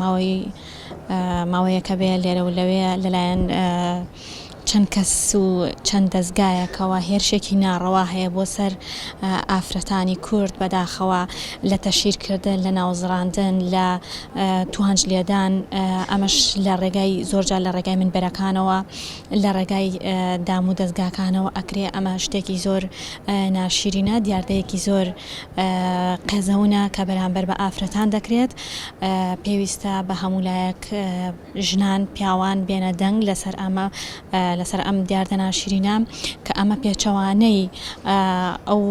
ماوەی ماوەیەکە بێ لێرە و لەوێ لەلایەن چەند کەس و چەند دەزگایەکەوە هێرشێکی ناڕەوا هەیە بۆ سەر ئافرەتانی کورد بەداخەوە لە تەشهیرکردن لە ناوزڕاندن لە توانج لێدان ئەمەش لە ڕێگای زۆرجار لە ڕێگای منبەرەکانەوە لە ڕێگای دام و دەزگاکانەوە ئەکرێ ئەمە شتێکی زۆر ناشیرینە دیاردەیەکی زۆر قێزەونە کە بەرامبەر بە ئافرەتان دەکرێت پێویستە بە هەموو لایەک ژنان پیاوان بێنە دەنگ لەسەر ئەمە لەسەر ئەم دیاردە ناشرینە کە ئەمە پێچەوانەی ئەو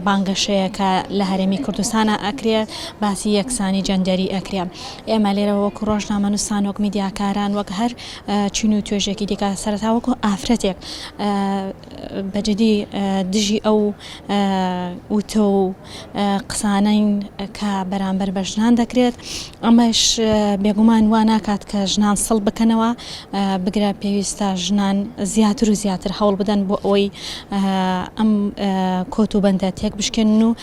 بانگەشەیە کە لە هەرێمی کوردستانە ئەکرێ باسی یەکسانی جەندەری ئەکرێ ئێمە لێرە وەکو ڕۆژنامەنووسان وەک میدیاکاران وەک هەر چین و توێژێکی دیکە سەرەتا وەکو ئافرەتێک بەجدی دژی ئەو وتە و قسانەین کە بەرامبەر بە ژنان دەکرێت، ئەمەش بێگومان وا ناکات کە ژنان سڵ بکەنەوە، بگرە پێویستە ژنان زیاتر و زیاتر هەوڵ بدەن بۆ ئەوەی ئەم کۆت و بەندە تێک بشکێنن و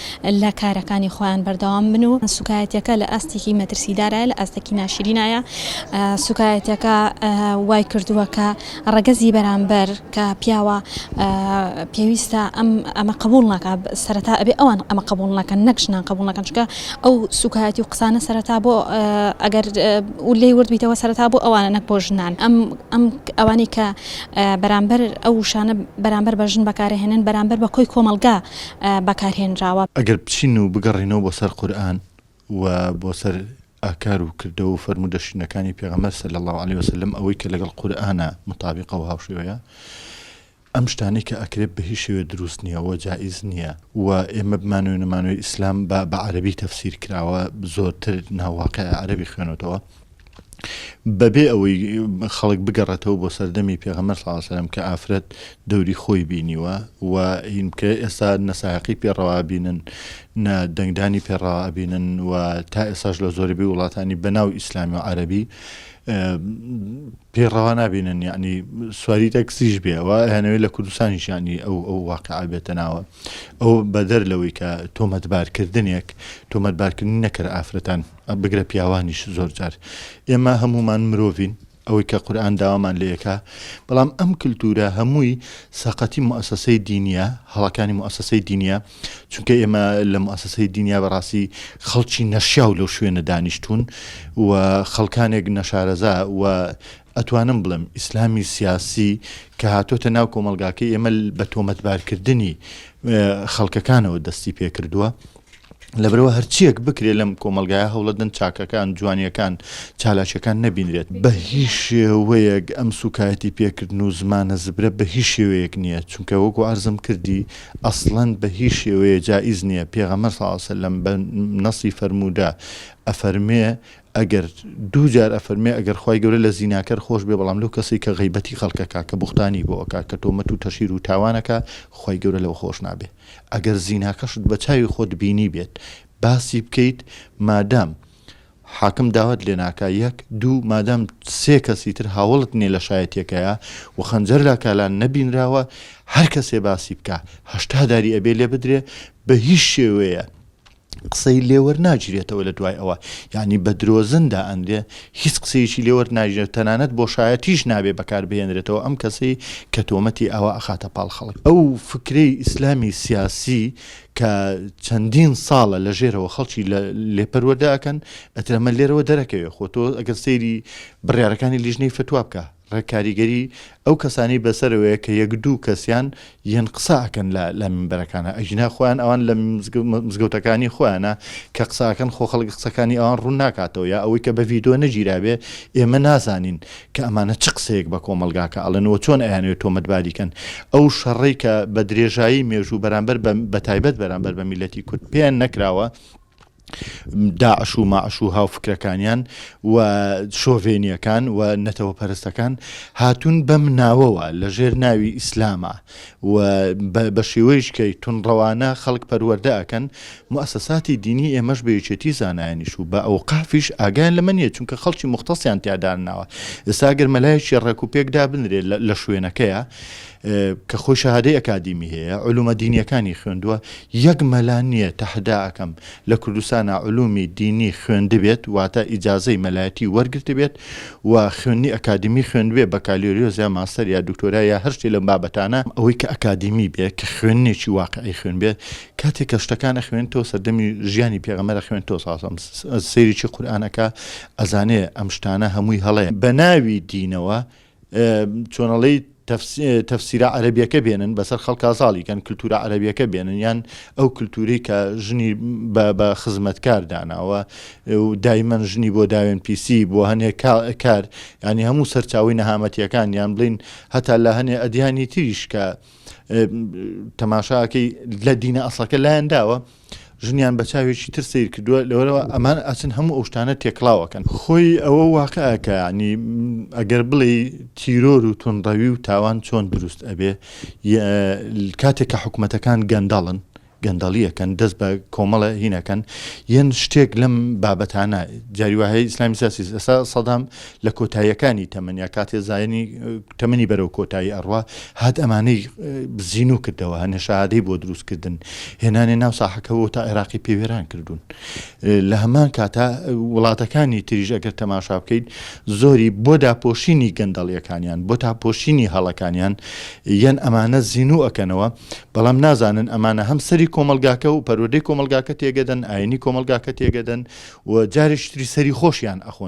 لە کارەکانی خۆیان بەردەوام بن و سوکایەتیەکە لە ئاستێکی مەترسیدارایە لە ئاستێکی ناشرینایە سوکایەتیەکە وای کردووە کە ڕەگەزی بەرامبەر کە پیاوە پێویستە ئەم ئەمە قبوڵ ناکا سەرەتا ئەبێ ئەوان ئەمە قبوڵ نەکەن نەک ژنان قبوڵ نەکەن چونکە ئەو سوکایەتی و قسانە سەرەتا بۆ ئەگەر لێی ورد بیتەوە سەرەتا بۆ ئەوانە نەک بۆ ژنان ئەم ئەم ئەوانەی کە بەرامبەر ئەو وشانە بەرامبەر بە ژن بەکارهێنن بەرامبەر بە کۆی کۆمەڵگا بەکارهێنراوە. ئەگەر بچین و بگەڕێینەوە بۆ سەر قورئان و بۆ سەر ئاکار و کردەوە و فەرموودە شیرینەکانی پێغەمبەر صلی اللە علیە وسلم ئەوەی کە لەگەڵ قورئانا موتابیقە و هاوشێوەیە ئەم شتانەی کە ئەکرێت بە هیچ شێوەیە دروست نییە و جائیز نییە و ئێمە بمانەوێ نەمانەوێ ئیسلام بە بە عەرەبی تەفسیر کراوە زۆرتر ناو واقع عەرەبی خوێنۆتەوە بەبێ ئەوەی خەڵک بگەڕێتەوە بۆ سەردەمی پێغەمبەر صلی اللە علیە وسلم کە ئافرەت دەوری خۆی بینیوە و هین بکە ئێستا نە سایەقی پێ ڕەوا ئەبینن نە دەنگدانی پێ ڕەوا ئەبینن و تا ئێستاش لە زۆربەی وڵاتانی بەناو ئیسلامی و عەرەبی پێ ڕەوا نابینن یعنی سواری تەکسیش بێ و ئەیانەوێت لە کوردستانیش یعنی ئەو ئەو واقعە بێتە ناوە ئەو بەدەر لەوەی کە تۆمەتبارکردنێک تۆمەتبارکردنی نەکرا ئافرەتان بگرە پیاوانیش زۆر جار ئێمە هەموومان مرۆڤین ئەوەی کە قورئان داوامان لێ ئەکا بەڵام ئەم کلتورە هەمووی سەقەتی موئەسەسەی دینیە هەڵەکانی موئەسەسەی دینیە چونکە ئێمە لە موئەسەسەی دینیا بەڕاستی خەڵکی نەشیاو لەو شوێنە دانیشتوون و خەڵکانێک نەشارەزا و ئەتوانم بڵێم ئیسلامی سیاسی کە هاتۆتە ناو کۆمەڵگاکەی ئێمە بە تۆمەتبارکردنی خەڵکەکانەوە دەستی پێکردووە لەبەرئەوە هەرچیەک بکرێت لەم کۆمەڵگایە هەوڵەدەن چاکەکان، جوانیەکان، چالاکیەکان نەبینرێت. بە هیچ شێوەیەک ئەم سوکایەتی پێکردن و زمانە زبرە بە هیچ شێوەیەک نیە، چونکە وەکو عەرزم کردی ئەسڵەن بە هیچ شێوەیە جائیز نیە، پێغەمبەر صلی اللە علیە وسلم بە نەسی فەرموودە ئەفەرمێ ئەگەر دوو جار ئەفەرمێ ئەگەر خوای گەورە لە زیناکەر خۆش بێ بەڵام لەو کەسەی کە غەیبەتی خەڵک ئەکا کە بوختانی بۆ ئەکا کە تۆمەت و تەشهیر و تاوان ئەکا خوای گەورە لەوە خۆش نابێ. ئەگەر زیناکەشت بە چاوی خۆت بینیبێت باسی بکەیت مادام حاکم داوات لێ ناکا یەک دوو مادام سێ کەسی تر هاوەڵت نیە لە شایەتیەکەیا و خەنجەر لە کالان نەبینراوە هەر کەسێ باسی بکا 80 داری ئەبێ لێ بدرێ بە هیچ شێوەیە قسەی لێ وەرناگیرێتەوە لە دوای ئەوە یانی بە درۆزن دائەنرێ هیچ قسەیەکی لێ وەرناگیرێت تەنانەت بۆ شایەتیش نابێ بەکار بهێنرێتەوە ئەم کەسەی کە تۆمەتی ئاوا ئەخاتە پاڵ خەڵک ئەو فکرەی ئیسلامی سیاسی کە چەندین ساڵە لە ژێرەوە خەڵکی لێ پەروەردە ئەکەن ئەتر ئەمە لێرەوە دەرەکەوێ خۆ تۆ ئەگەر سەیری بڕیارەکانی لیژنەی فتوا بکە ڕێک کاریگەری ئەو کەسانەی بەسەرەوەیە کە یەک دوو کەسیان یەن قسە ئەکەن لە لە مینبەرەکانا ئەگینا خۆیان ئەوان لە مزگەوتەکانی خۆیانە کە قسە ئەکەن خۆ خەڵک قسەکانی ئەوان ڕوون ناکاتەوە یا ئەوەی کە بە ڤیدۆ نەگیرابێ ئێمە نازانین کە ئەمانە چ قسەیەک بە کۆمەڵگاکە ئەڵێن و چۆن ئەیانەوێت تۆمەتباری کەن ئەو شەڕەی کە بە درێژایی مێژوو بەرامبەر بە بەتایبەت بەرامبەر بە میللەتی کورد پێیان نەکراوە داعش و ماعش و هاوفکرەکانیان و شۆڤێنیەکان و نەتەوە پەرستەکان هاتوون بەم ناوەوە لە ژێر ناوی ئیسلامە و بە شێوەیەکی تونڕەوانە خەڵک پەروەردە ئەکەن موئەسەساتی دینی ئێمەش بە یەکێتی زانایانیش و بە ئەوقافیش ئاگایان لەمە نییە چونکە خەڵکی موختەسیان تیا داناوە ئێستا گەر مەلایەکی ڕێک و پێک دابنرێت لە شوێنەکەیە. کە خۆی شەهادەی ئەکادیمی هەیە علومە دینیەکانی خوێندووە یەک مەلا نییە تەحدا ئەکەم لە کوردستانا علومی دینی خوێندبێت واتە ئیجازەی مەلایەتی وەرگرتبێت و خوێندنی ئەکادیمی خوێندبێ بەکالۆریۆس یا ماستەر یا دکتۆرا یا هەر شتێ لەم بابەتانە ئەوەی کە ئەکادیمی بێ کە خوێندنێکی واقعی خوێندبێت کاتێک کە شتەکان ئەخوێنێتەوە سەردەمی ژیانی پێغەمبەر ئەخوێنێتەوە صلی اللە علیە و سلم سەیرێکی قورئان ئەکا ئەزانێ ئەم شتانە هەمووی هەڵەیە بە ناوی دینەوە چۆن ئەڵێی تەفسیرە عەرەبیەکە بێنن بەسەر خەڵکا زاڵی کەن کلتورە عەرەبیەکە بێنن یان ئەو کلتوری کە ژنی بە خزمەتکار داناوە و دایمەن ژنی بۆ داوێن پیسی بۆ هەنێ کار ینی هەموو سەرچاوی نەهامەتیەکان یان بڵین هەتا لە هەنێ ئەدیانی تریش کە تەماشاکەی لە دینە ئەسڵەکە لایەن داوە ژنیان بە چاوێکی تر سەیر کردووە لەوەرەوە ئەمان ئەچن هەموو ئەو شتانە تێکڵاوەکەن خۆی ئەوە واقعەکە ینی ئەگەر بڵێ تیرۆر و توندڕەوی و تاوان چۆن دروست ئەبێ کاتێک کە حکوومەتەکان گەندەڵن گەندەڵیەکەن دەست بە کۆمەڵە هینەکەن یەن شتێک لەم بابەتانە جاری وایە ئیسلامی سیاسی ئێستا سەدام لە کۆتاییەکانی تەمەن یا کاتێ زایانی تەمەنی بەرەو کۆتایی ئەڕوا هات ئەمانەی زینوو کردەوە هەنێ شەهادەی بۆ دروست کردن هێنانێ ناو ساحەکەوە تا عێراقی پێ وێران کردوون لە هەمان کاتا وڵاتەکانی تریش ئەگەر تەماشا بکەیت زۆری بۆ داپۆشینی گەندەڵیەکانیان بۆ تاپۆشینی هەڵەکانیان یەن ئەمانە زینوو ئەکەنەوە بەڵام نازانن ئەمانە هەم سەری کۆمەڵگاکە و پەروەردەی کۆمەڵگاکە تێگەدەن ئاینی کۆمەڵگاکە تێگەدەن و جارێکی تری سەری خۆشیان ئەخۆن.